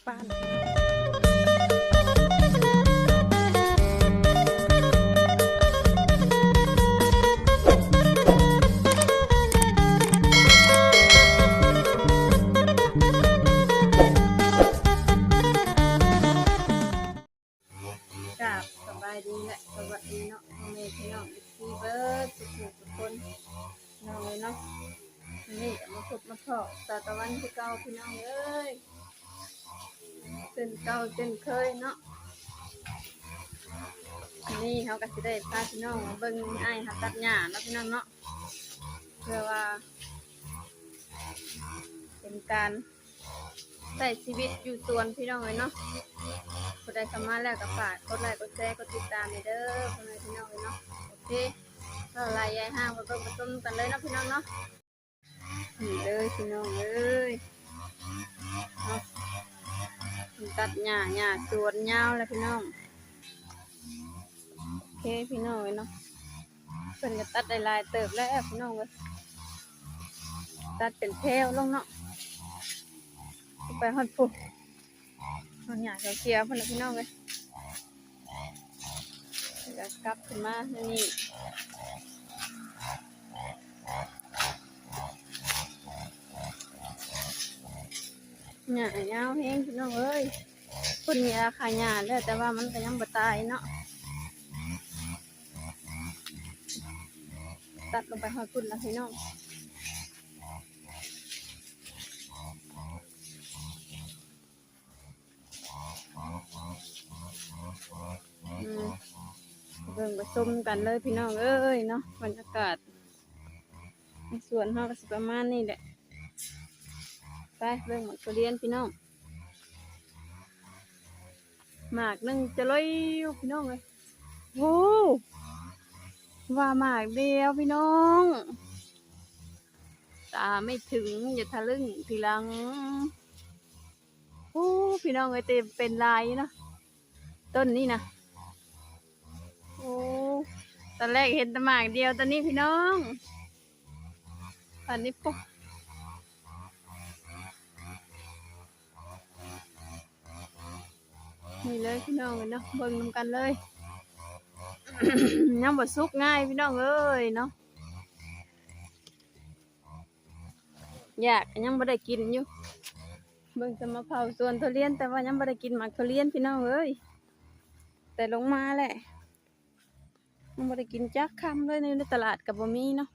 ປານ ກາບສະບາຍດີ ແລະ ສະຫວັດດີເນາະ ພໍ່ແມ່ພີ່ນ້ອງ ເອັຟຊີ ເບິດທຸກໆຄົນ ພີ່ນ້ອງເອີຍເນາະ. ມື້ນີ້ກໍມາພົບມາພໍ້ສາວຕາວັນຄືເກົ່າ ພີ່ນ້ອງເອີຍ ເຊັ່ນເກົ່າເຊັ່ນເຄີຍເນາະ. ມື້ນີ້ເຮົາກໍຊິໄດ້ພາພີ່ນ້ອງມາເບິ່ງອ້າຍເຮົາຕັດຫຍ້າເນາະ ພີ່ນ້ອງເນາະ ເພື່ອວ່າເປັນການ ໃຊ້ຊີວິດຢູ່ສວນ ພີ່ນ້ອງເອີຍເນາະ. ຜູ້ໃດເຂົ້າມາແລ້ວກໍຝາກກົດໄລ ກົດແຊ ກົດຕິດຕາມແດ່ເດີ ພໍ່ແມ່ພີ່ນ້ອງເອີຍເນາະ. ໂອເຄ ເວົ້າຫຼາຍຢາຍຫ່າງ ໄປເບິ່ງໄປຊົມກັນເລີຍເນາະ ພີ່ນ້ອງເນາະ. ນີ້ເລີຍ ພີ່ນ້ອງເອີຍເນາະ ເພິ່ນຕັດຫຍ້າ ຫຍ້າສວນຍາວແລ້ວ ພີ່ນ້ອງ. ໂອເຄ ພີ່ນ້ອງເອີຍເນາະ ເພິ່ນກໍຕັດໄດ້ຫຼາຍເຕີບແລ້ວ ພີ່ນ້ອງເອີຍ ຕັດເປັນແຖວລົງເນາະ ໄປຮອດພຸ້ນ ຮອດຫຍ້າຂຽວໆພຸ້ນລະ ພີ່ນ້ອງເອີຍ. ແລ້ວກໍກັບຂຶ້ນມາທາງນີ້ ຫຍ້າຍາວແຮງ ພີ່ນ້ອງເອີຍ. ເພິ່ນຢາຂ້າຫຍ້າແລ້ວ ແຕ່ວ່າມັນກໍຍັງບໍ່ຕາຍເນາະ ຕັດລົງໄປຮອດພຸ້ນລະ ພີ່ນ້ອງ. ອືມ ເບິ່ງໄປຊົມກັນເລີຍ ພີ່ນ້ອງເອີຍເນາະ. ບັນຍາກາດໃນສວນເຮົາກໍຊິປະມານນີ້ແຫຼະ. ໄປເບິ່ງໝາກທຸລຽນ ພີ່ນ້ອງ. ໝາກໜຶ່ງຈະລອຍຢູ່ ພີ່ນ້ອງເອີຍ. ໂອ້ ວ່າໝາກດຽວ ພີ່ນ້ອງ ຕາໄມ່ເຖິງ ຢ່າທະລຶ້ງທີຫຼັງ. ໂອ້ ພີ່ນ້ອງເອີຍ ເຕັມເປັນຫຼາຍຢູ່ນະ ຕົ້ນນີ້ນະ. ໂອ້ ຕອນແລກເຫັນແຕ່ໝາກດຽວ ຕອນນີ້ ພີ່ນ້ອງ ອັນນີ້ ໂອ້ ນີ້ເລີຍ ພີ່ນ້ອງເອີຍເນາະ ເບິ່ງນຳກັນເລີຍ. ຍັງບໍ່ສຸກງ່າຍ ພີ່ນ້ອງເອີຍເນາະ. ຢາກ ຍັງບໍ່ໄດ້ກິນຢູ່. ເບິ່ງແຕ່ມາເຜົາສວນທຸລຽນ ແຕ່ວ່າຍັງບໍ່ໄດ້ກິນໝາກທຸລຽນ ພີ່ນ້ອງເອີຍ. ແຕ່ລົງມາແຫຼະ ຍັງບໍ່ໄດ້ກິນຈັກຄຳເລີຍ. ໃນຕະຫຼາດກໍບໍ່ມີເນາະ.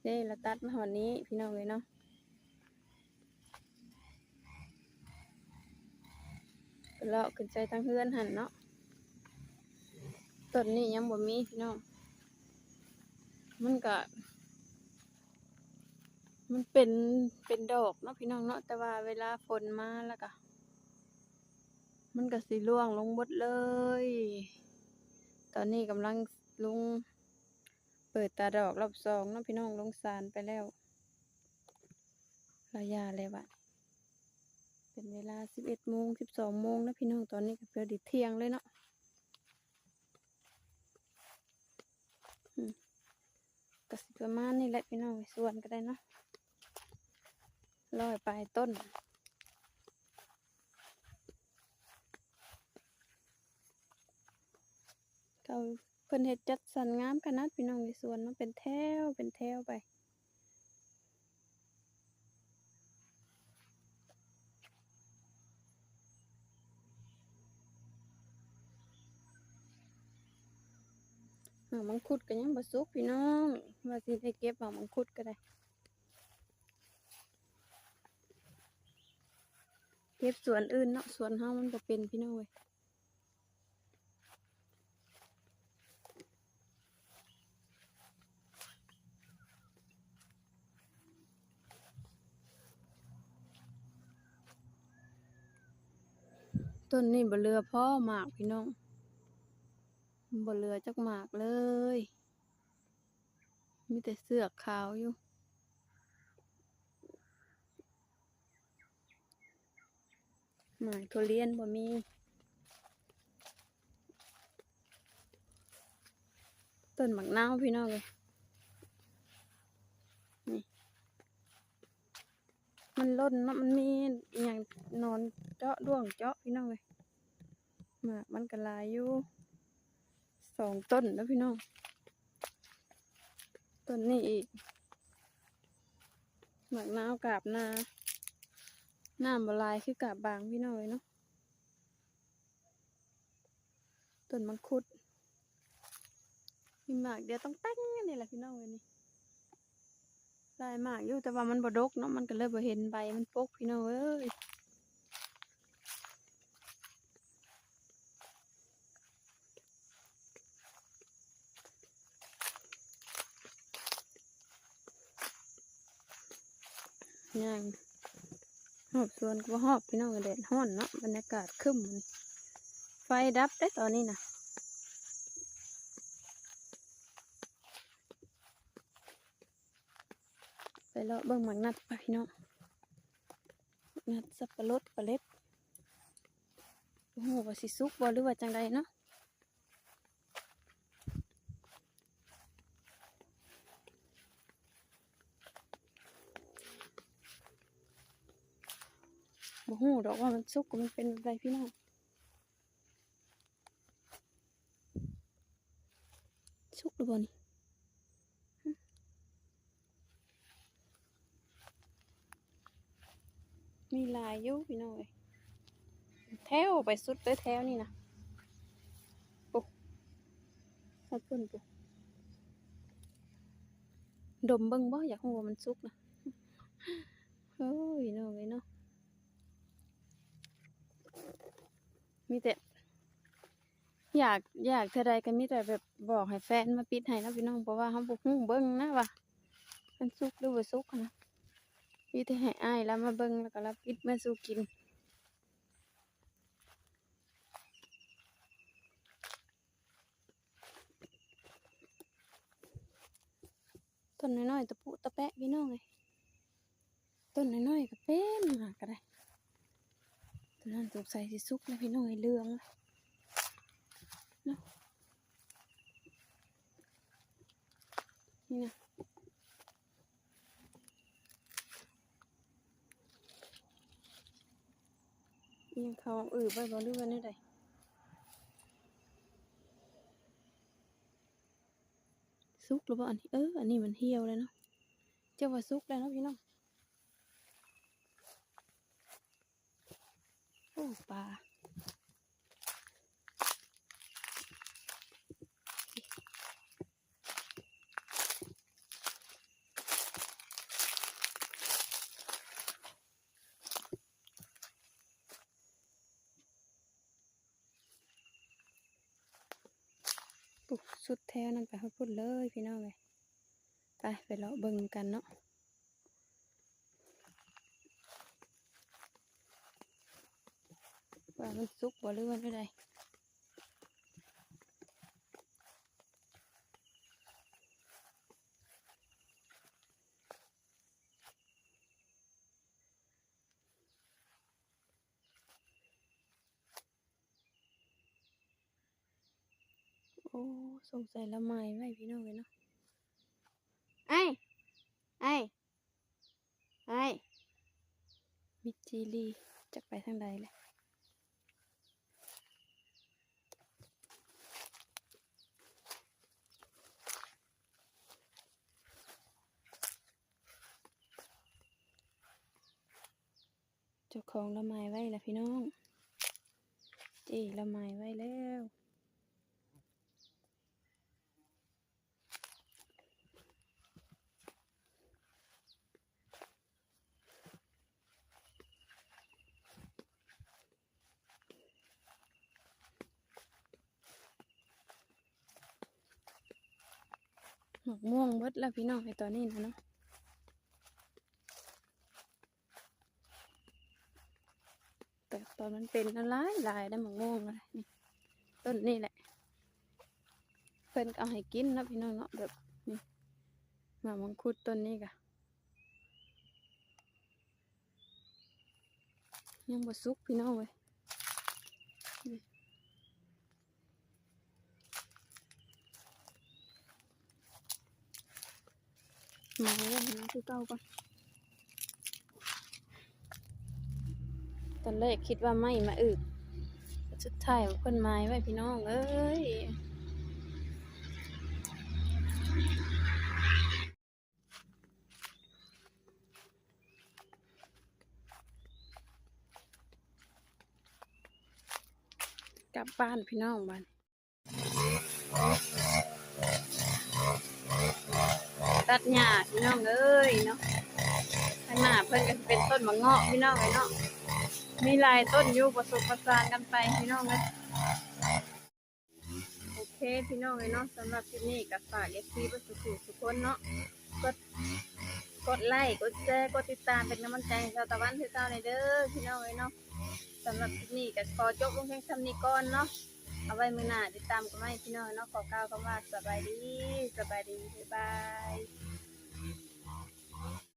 ເດ້ ລະຕັດມາຮອດນີ້ ພີ່ນ້ອງເອີຍເນາະ. ເລາະຂຶ້ນໃສ່ທາງເຮືອນຫັ້ນເນາະ. ຕົ້ນນີ້ຍັງບໍ່ມີ ພີ່ນ້ອງ. ມັນກະ ມັນເປັນ ເປັນດອກເນາະ ພີ່ນ້ອງເນາະ. ແຕ່ວ່າເວລາຝົນມາແລ້ວກະ ມັນກະຊິລ່ວງລົງເບິດເລີຍ. ຕອນນີ້ກຳລັງລົງ ເປີດຕາດອກລອບສອງເນາະ ພີ່ນ້ອງ. ລົງສານໄປແລ້ວ ລະຢ່າແລ້ວບາດ. ເປັນເວລາສິບເອັດໂມງ ສິບສອງໂມງນະ ພີ່ນ້ອງ. ຕອນນີ້ກໍເກືອບຊິທ່ຽງເລີຍເນາະ. ອືມ ກໍຊິປະມານນີ້ແຫຼະ ພີ່ນ້ອງ. ສວນກໍໄດ້ເນາະ ຮ້ອຍປາຍຕົ້ນ. ເຂົາ ເພິ່ນເຮັດຈັດສັນງາມຂະໜາດ ພີ່ນ້ອງເອີຍ. ສວນມັນເປັນແຖວ ເປັນແຖວໄປ. ໝາກມັງຄຸດກໍຍັງບໍ່ສຸກ ພີ່ນ້ອງ. ວ່າຊິໄດ້ເກັບໝາກມັງຄຸດກໍໄດ້. ເກັບສວນອື່ນເນາະ ສວນເຮົາມັນບໍ່ເປັນ ພີ່ນ້ອງເອີຍ. ຕົ້ນນີ້ບໍ່ເຫຼືອພໍໝາກ ພີ່ນ້ອງ ບໍ່ເຫຼືອຈັກໝາກເລີຍ. ມີແຕ່ເຊືອກຂາວຢູ່. ໝາກທຸລຽນບໍ່ມີ. ຕົ້ນໝາກນາວ ພີ່ນ້ອງເອີຍ ນີ້. ມັນຫຼົ່ນເນາະ ມັນມີອີ່ຫຍັງໜອນເຈາະ ດ້ວງເຈາະ ພີ່ນ້ອງເອີຍ. ໝາກມັນກໍຫຼາຍຢູ່ ສອງຕົ້ນເດີ້ພີ່ນ້ອງ. ຕົ້ນນີ້ອີກ ໝາກນາວກາບນາ ນ້ຳບໍ່ຫຼາຍຄືກາບບາງ ພີ່ນ້ອງເອີຍເນາະ. ຕົ້ນມັງຄຸດ ມີໝາກດຽວຕ່ອງແຕ່ງອັນນີ້ແຫຼະ ພີ່ນ້ອງເອີຍນີ້. ຫຼາຍໝາກຢູ່ ແຕ່ວ່າມັນບໍ່ດົກເນາະ ມັນກໍເລີຍບໍ່ເຫັນໃບມັນປົກ ພີ່ນ້ອງເອີຍ. ຍ່າງຮອບສວນກໍບໍ່ຮອບ ພີ່ນ້ອງເອີຍ ແດດຮ້ອນເນາະ ບັນຍາກາດຄຶ້ມ ໄຟດັບເດ້ຕອນນີ້ນະ. ໄປເລາະເບິ່ງໝາກນັດປະພີ່ນ້ອງ ໝາກນັດ ສັບປະລົດ ປາເລັດ ບໍ່ຮູ້ວ່າຊິສຸກບໍ່ ຫຼືວ່າຈັ່ງໃດເນາະ. ບໍ່ຮູ້ດອກວ່າມັນສຸກ ມັນເປັນແບບໃດ ພີ່ນ້ອງ. ສຸກຫຼືບໍ່ນີ້? ມີຫຼາຍຢູ່ພີ່ນ້ອງເອີຍ ແຖວໄປສຸດເລີຍແຖວນີ້ນະ. ໂອ້ ຮອດພຸ້ນພຸ້ນ ດົມເບິ່ງບໍ່ ຢາກຮູ້ວ່າມັນສຸກນະ. ໂອ້ຍ ພີ່ນ້ອງເອີຍເນາະ ມີແຕ່ ຢາກ ຢາກເທື່ອໃດກໍມີແຕ່ແບບບອກໃຫ້ແຟນມາປິດໃຫ້ເນາະພີ່ນ້ອງ ເພາະວ່າເຮົາບໍ່ຮູ້ເບິ່ງນະວ່າມັນສຸກຫຼືບໍ່ສຸກນະ. ມີແຕ່ໃຫ້ອ້າຍລາວມາເບິ່ງ ແລ້ວກໍລາວປິດເມືອສູ່ກິນ. ຕົ້ນນ້ອຍໆ ຕະປຸຕະແປະ ພີ່ນ້ອງເອີຍ. ຕົ້ນນ້ອຍໆ ກໍເປັນ ໝາກກໍໄດ້. ຕົ້ນນັ້ນສົງໄສຊິສຸກແລ້ວ ພີ່ນ້ອງເອີຍ ເຫຼືອງແລ້ວເນາະ. ນີ້ນະ ອີ່ຫຍັງ ເຂົາອຶບໄວ້ບໍ່ ຫຼືວ່າແນວໃດ? ສຸກແລ້ວບໍ່ອັນນີ້? ເອີ ອັນນີ້ມັນຫ່ຽວແລ້ວເນາະ. ເຈົ້າວ່າສຸກແລ້ວເນາະພີ່ນ້ອງ. ໂອ້ ປາ ປຸ້ນ ສຸດແຖວນັ້ນໄປຮອດພຸ້ນເລີຍພີ່ນ້ອງເອີຍ. ໄປ ໄປເລາະເບິ່ງນຳກັນເນາະ ວ່າມັນສຸກບໍ່ ຫຼືວ່າແນວໃດ. ໂອ້ ສົງໄສລະໝາຍໄວ້ພີ່ນ້ອງເອີຍເນາະ. ອ້າຍ ອ້າຍ ອ້າຍ ມິດຈີລີ ຈັກໄປທາງໃດແຫຼະ. ເຈົ້າຂອງລະໝາຍໄວ້ລະພີ່ນ້ອງ ເຈ້ລະໝາຍໄວ້ແລ້ວ. ໝາກມ່ວງເບິດແລ້ວພີ່ນ້ອງ ໃນຕອນນີ້ນະເນາະ. ແຕ່ຕອນມັນເປັນນະ ຫຼາຍໆ ໄດ້ໝາກມ່ວງນະ. ນີ້ ຕົ້ນນີ້ແຫຼະ ເພິ່ນກໍເອົາໃຫ້ກິນເນາະພີ່ນ້ອງເນາະ. ແບບນີ້ ໝາກມັງຄຸດຕົ້ນນີ້ກະ ຍັງບໍ່ສຸກພີ່ນ້ອງເອີຍ. ນີ້ ມາເບິ່ງຄືເກົ່າກ່ອນ. ຕອນແລກຄິດວ່າໄມ້ມາອຶກ ສຸດທ້າຍເພິ່ນໝາຍໄວ້ ພີ່ນ້ອງເອີຍ. ກັບບ້ານ ພີ່ນ້ອງ ບາດ ຕັດຫຍ້າ ພີ່ນ້ອງເອີຍເນາະ. ທາງໜ້າເພິ່ນກໍຊິເປັນຕົ້ນໝາກເງາະ ພີ່ນ້ອງເອີຍເນາະ, ມີຫຼາຍຕົ້ນຢູ່ ປະສົມປະສານກັນໄປ ພີ່ນ້ອງເອີຍ. ໂອເຄ ພີ່ນ້ອງເອີຍເນາະ, ສຳລັບຄລິບນີ້ກໍຝາກເອັຟຊີເບິດສູ່ທຸກຄົນເນາະ ກົດ ກົດໄລ ກົດແຊ ກົດຕິດຕາມເປັນກຳລັງໃຈໃຫ້ສາວຕາວັນຄືເກົ່າແດ່ເດີ ພີ່ນ້ອງເອີຍເນາະ. ສຳລັບຄລິບນີ້ກໍຂໍຈົບລົງພຽງສ່ຳນີ້ກ່ອນເນາະ, ເອົາໄວ້ມື້ໜ້າຕິດຕາມກັນໃໝ່ ພີ່ນ້ອງເນາະ. ຂໍກ່າວຄຳວ່າສະບາຍດີ ສະບາຍດີ ບາຍບາຍ.